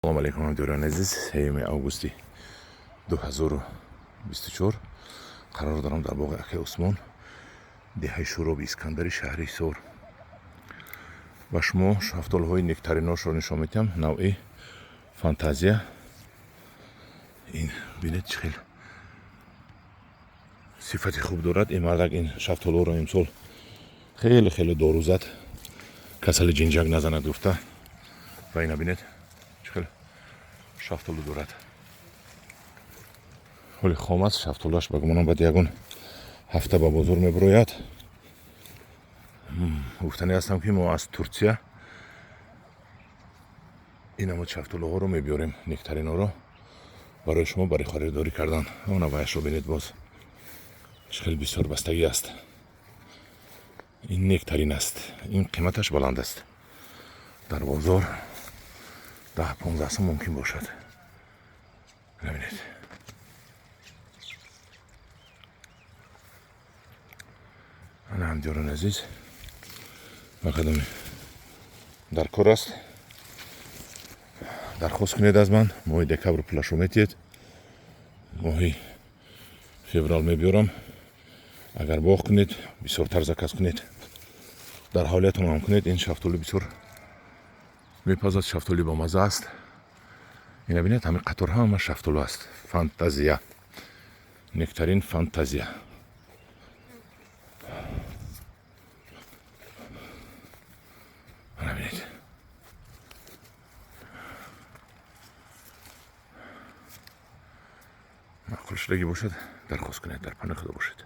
Салом алейкум, ҳамдиёрони азиз. 3 августи 2024 қарор дорам дар боғи акаи Усмон, деҳаи Шӯроби Искандари, шаҳри Ҳисор. Ба шумо шафтолҳои нектариношро нишон медиҳам, навъи Фантазия. Ин бинед, чӣ хел сифати хуб дорад. Ин мардак ин шафтолҳоро имсол хеле хеле дору зад, касали ҷинҷак назанад гуфта. Ва ина бинед, чӣ хел шафтолу дорад. Ҳоли хом аст шафтолуаш, ба гумонам, баъд ягон ҳафта ба бозор мебурояд. Гуфтанӣ ҳастам, ки мо аз Турсия ин намуд шафтолуҳоро мебиёрем, нектаринҳоро, барои шумо барои харидорӣ кардан. Она ваяшро бинед, боз чӣ хел бисёр бастагӣ аст. Ин нектарин аст, ин қиматаш баланд аст, дар бозор 10-15 сом мумкин бошад. Бинед, ана, ҳамдиёрони азиз, ба кадоме дар кор аст, дархост кунед аз ман. Моҳи декабр пулашро метиҳед, моҳи феврал мебиёрам. Агар боғ кунед, бисёртар заказ кунед, дар ҳавлиятон ҳам кунед. Ин шафтолу бисёр мепазад, шафтоли бомазза аст. Ина бинед, ҳамин қатор ҳама шафтолу аст. Фантазия, нектарин Фантазия. Ана бинед. Маъқул шудагӣ бошад, дархост кунед. Дар паноҳи Худо бошед.